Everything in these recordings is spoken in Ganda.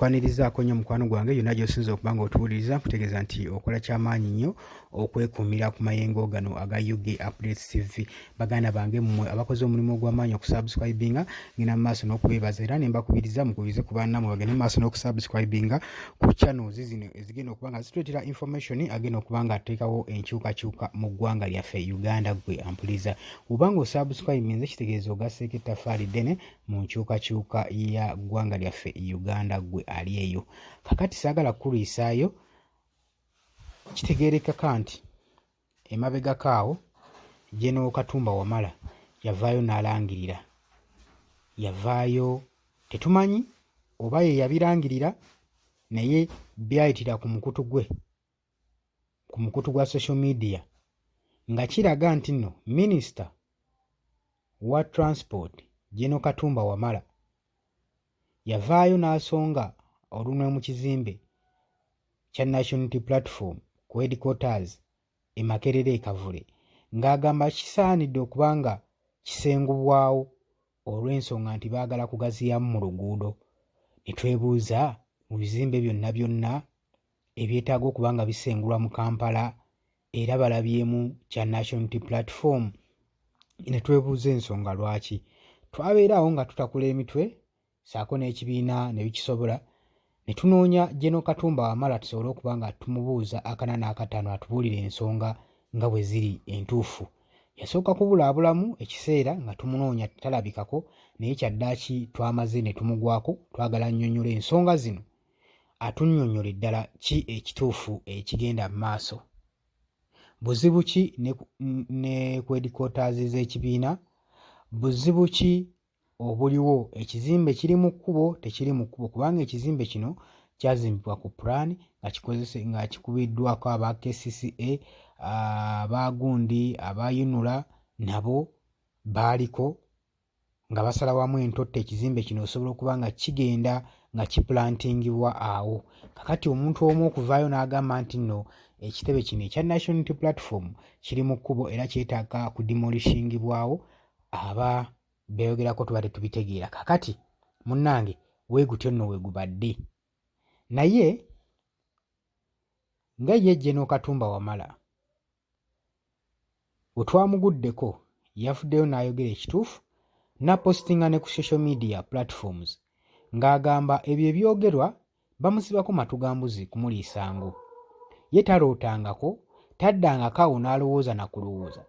Nkwanirizaako nnyo mukwano gwange yonna gy'osinze okuba nga otuwuliriza, nkutegeeza nti okola kyamaanyi nnyo okwekuumira ku mayengo gano aga UG Updates TV. Baganda bange mmwe abakoze omulimu ogw'amaanyi okusubscribinga, ngenda mu maaso n'okubeebaza era ne mbakubiriza mukubirize ku bannammwe bagende mu maaso n'okusubscribinga ku channels zino ezigenda okuba nga zituleetera information agenda okuba nga ateekawo enkyukakyuka mu ggwanga lyaffe Uganda. Ggwe ampuliriza, bw'oba nga osubscribinze kitegeeza ogasseeko ettaffaali ddene mu nkyukakyuka ya ggwanga lyaffe Uganda. Ggwe ali eyo kakati saagala kukulwisaayo, kitegeerekeka nti emabegako awo General Katumba Wamala yavaayo n'alangirira, yavaayo tetumanyi oba ye yabirangirira, naye byayitira ku mukutu gwe, ku mukutu gwa social media, nga kiraga nti nno minisita wa transport General Katumba Wamala yavaayo n'asonga olunwe mu kizimbe kya National Unity Platform ku headquarters e Makerere e Kavule ng'agamba kisaanidde okuba nga kisengubwawo olw'ensonga nti baagala kugaziyamu mu luguudo. Ne twebuuza mu bizimbe byonna byonna ebyetaaga okuba nga bisengulwa mu Kampala era balabyemu kya National Unity Platform, ne twebuuza ensonga lwaki twabeera awo nga tutakula emitwe saako n'ekibiina ne bikisobola, ne tunoonya General Katumba Wamala tusobole okuba nga tumubuuza akana n'akataano atubuulire ensonga nga bwe ziri entuufu. Yasooka kubulaabulamu ekiseera nga tumunoonya talabikako, naye kyaddaaki twamaze ne tumugwako. Twagala annyonnyole ensonga zino, atunnyonnyole ddala ki ekituufu ekigenda mu maaso. Buzibu ki ne ku headquarters z'ekibiina? Buzibu ki obuliwo? Ekizimbe kiri mu kkubo, tekiri mu kkubo? Kubanga ekizimbe kino kyazimbibwa ku plan nga kikozese nga kikubiddwako aba KCCA, aba gundi, aba UNRA nabo baaliko nga basala wamu entotta. Ekizimbe kino osobola okuba nga kigenda nga kipulantingibwa awo. Kakati omuntu omu okuvaayo n'agamba nti nno ekitebe kino ekya National Unity Platform kiri mu kkubo era kyetaaga kudemolishingibwawo, aba beeyogerako tuba tetubitegeera. Kakati munnange weegutyo nno wegubadde, naye nga ye General Katumba Wamala bwe twamuguddeko yavuddeyo n'ayogera ekituufu n'apositinga ne ku social media platforms ng'agamba ebyo ebyogerwa bamusibako matu ga mbuzi kumuliisa ngo. Ye talootangako, taddangako awo n'alowooza na kulowooza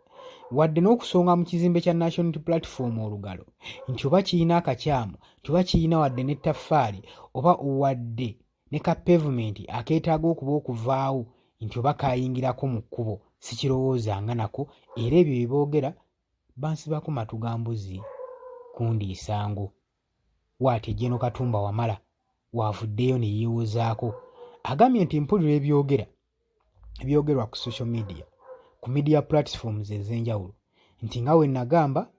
wadde n'okusonga mu kizimbe kya National Unity Platform olugalo nti oba kirina akakyamu, nti oba kirina wadde n'ettaffaali oba wadde ne ka pavement akeetaaga okuba okuvaawo nti oba kaayingirako mu kkubo, sikirowoozanga nako, era ebyo bye boogera bansibako matu ga mbuzi kundiisa ngo. Bw'atyo Gen. Katumba Wamala w'avuddeyo ne yeewozaako. Agambye nti mpulira ebyogera ebyogerwa ku social media, ku media platforms ez'enjawulo, nti nga we nagamba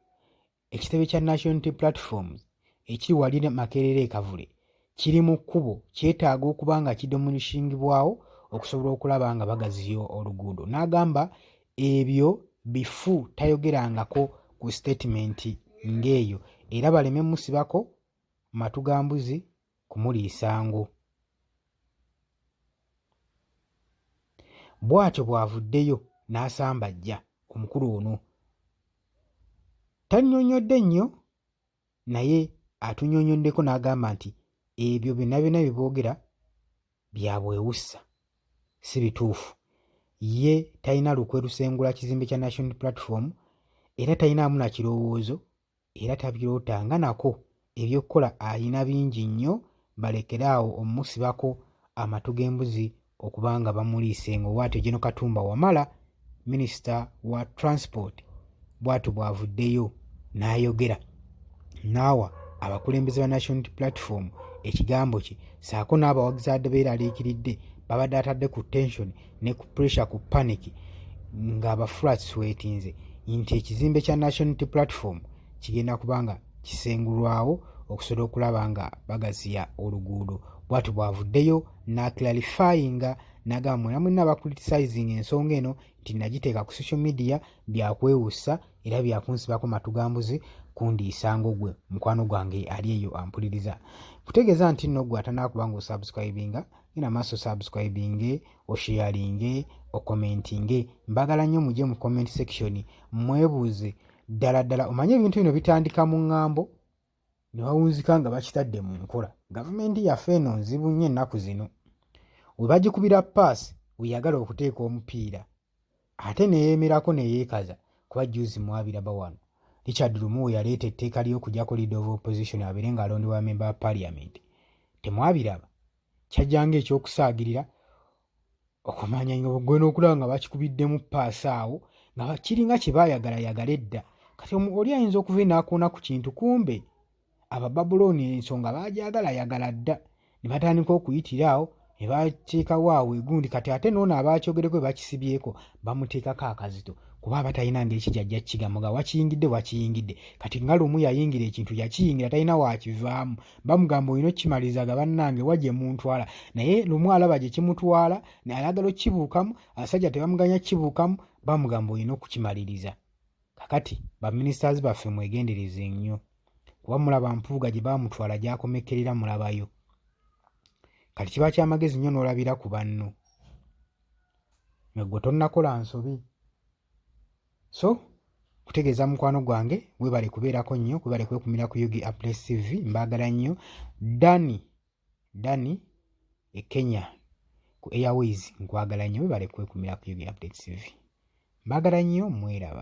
ekitebe kya National Unity Platforms ekiri wali Makerere e Kavule kiri mu kkubo, kyetaaga okuba nga kidomulishingibwawo okusobola okulaba nga bagaziya oluguudo. N'agamba ebyo bifu, tayogerangako ku sitatimenti ng'eyo era baleme musibako matu ga mbuzi kumuliisa ngo. Bw'atyo bw'avuddeyo n'asambajja omukulu ono. Tannyonnyodde nnyo naye atunyonyoddeko n'agamba nti ebyo byonna byonna bye boogera bya bwewussa, si bituufu. Ye talina lukwe lusengula kizimbe kya National Platform era talinaamu na kirowoozo era tabirootanga nako, eby'okukola alina bingi nnyo, balekere awo omusibako amatu g'embuzi okuba nga bamuliisa engo. Bwatyo Gen Katumba Wamala, minisita wa transport, bwatyo bw'avuddeyo n'ayogera n'awa abakulembeze ba National Unity Platform ekigambo kye saako n'abawagizi abadde beeraliikiridde babadde atadde ku tension ne ku pressure ku panic ng'abafraswetinze nti ekizimbe kya National Unity Platform kigenda kuba nga kisengulwawo okusobola okulaba nga bagaziya oluguudo. Bwatyo bw'avuddeyo n'aclarifyinga n'agamba mwena mwenna abacriticizing ensonga eno nti nagiteeka ku social media byakwewussa era byakunsibako matu ga mbuzi kundiisa ngogwe. Mukwano gwange ali eyo ampuliriza, Kutegeeza nti nno gwe atanakuba nga osubscribinga, genda maaso osubscribinge, osharinge, okomentinge. Mbagala nnyo mujje mu comment section mwebuuze ddala ddala. Omanye ebintu bino bitandika mu ŋŋambo ne bawunzika nga bakitadde mu nkola. Gavumenti yaffe eno nzibu nnyo ennaku zino. We bagikubira paasi weyagala okuteeka omupiira ate neyeemerako neyeekaza kuba jjuuzi mwabiraba wano Richard Lumu we yaleeta etteeka ly'okujjako leader of opposition abeere ng'alondebwa member wa parliament. Temwabiraba? Kyajjanga ekyokusaagirira okumanya nga gwe n'okulaba nga bakikubiddemu paasi awo nga kiringa kye baayagalayagala edda. Kati oli ayinza okuva n'akoona ku kintu kumbe Abababulooni ensonga baagyagalayagala dda ne batandika okuyitira awo ne bateekawo awo egundi. Kati ate n'ono abaakyogereko bwe bakisibyeko bamuteekako akazito kuba aba talina ngeri ki gy'ajja kukigamuga wakiyingidde wakiyingidde. Kati nga Lumu yayingira ekintu yakiyingira talina waakivaamu bamugamba olina okukimaliriza ga bannange wa gye muntwala naye Lumu alaba gye kimutwala ayagala okukibuukamu abasajja tebamuganya kukibuukamu bamugamba olina okukimaliriza. Kakati ba ministers baffe mwegendereze nnyo kuba mulaba Mpuuga gye baamutwala gy'akomekkerera mulabayo. Kati kiba kyamagezi nnyo n'olabira ku banno nga ggwe tonnakola nsobi. So kutegeeza mukwano gwange webale kubeerako nnyo, webale kwekumira ku UG Updates TV, mbaagala nnyo. Danny Danny e Kenya ku Airways nkwagala nnyo, webale kwekumira ku UG Updates TV. Mbaagala nnyo mweraba.